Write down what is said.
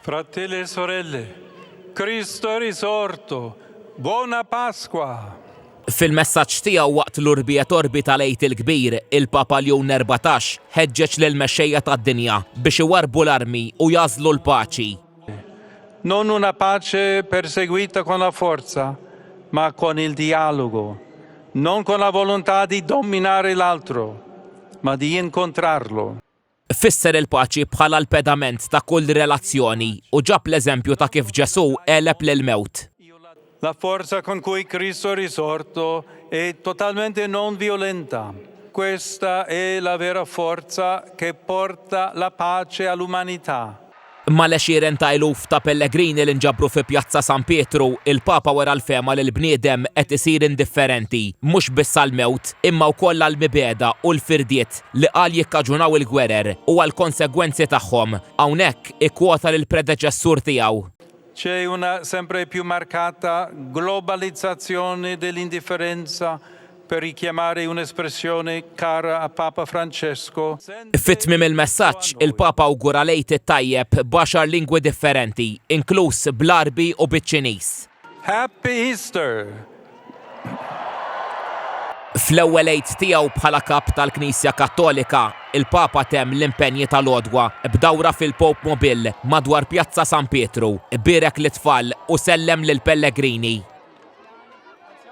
Fratelli e sorelle, Cristo è risorto. Buona Pasqua! Fil-messaġġ tiegħu waqt l-Urbi et Orbi tal-Għid il-Kbir, il-Papa Ljun 14 ħeġġeġ lill-mexxejja tad-dinja biex iwarrbu l-armi u jagħżlu l-paċi. Non una pace perseguita con la forza, ma con il dialogo, non con la volontà di dominare l'altro, ma di incontrarlo. Fisser il-paċi bħala l-pedament ta' kull relazzjoni u ġab l-eżempju ta' kif Ġesù għeleb lill-mewt. La forza con cui Cristo è risorto è totalmente non violenta. Questa è la vera forza che porta la pace all'umanità. Mal-għexieren ta' eluf ta' pellegrini li nġabru fi Pjazza San Pietru, il-Papa wera l-fehma li l-bniedem qed isir indifferenti, mhux biss għall-mewt, imma wkoll għall-mibegħda u l-firdiet li qal jikkaġunaw il-gwerer u għall-konsegwenzi tagħhom. Hawnhekk ikkwota lill-predeċessur tiegħu. C'è una sempre più marcata globalizzazione dell'indifferenza, per richiamare un'espressione cara a Papa Francesco. Fi tmiem il-messaġġ, il-Papa awgura l-Għid it-Tajjeb b'għaxar lingwi differenti, inkluż bl-Għarbi u biċ-Ċiniż. Happy Easter! Fl-ewwel Għid tiegħu bħala Kap tal-Knisja Kattolika, il-Papa temm l-impenji tal-għodwa b'dawra fil-Pope Mobile madwar Pjazza San Pietru, bierek lit-tfal u sellem lill-pellegrini.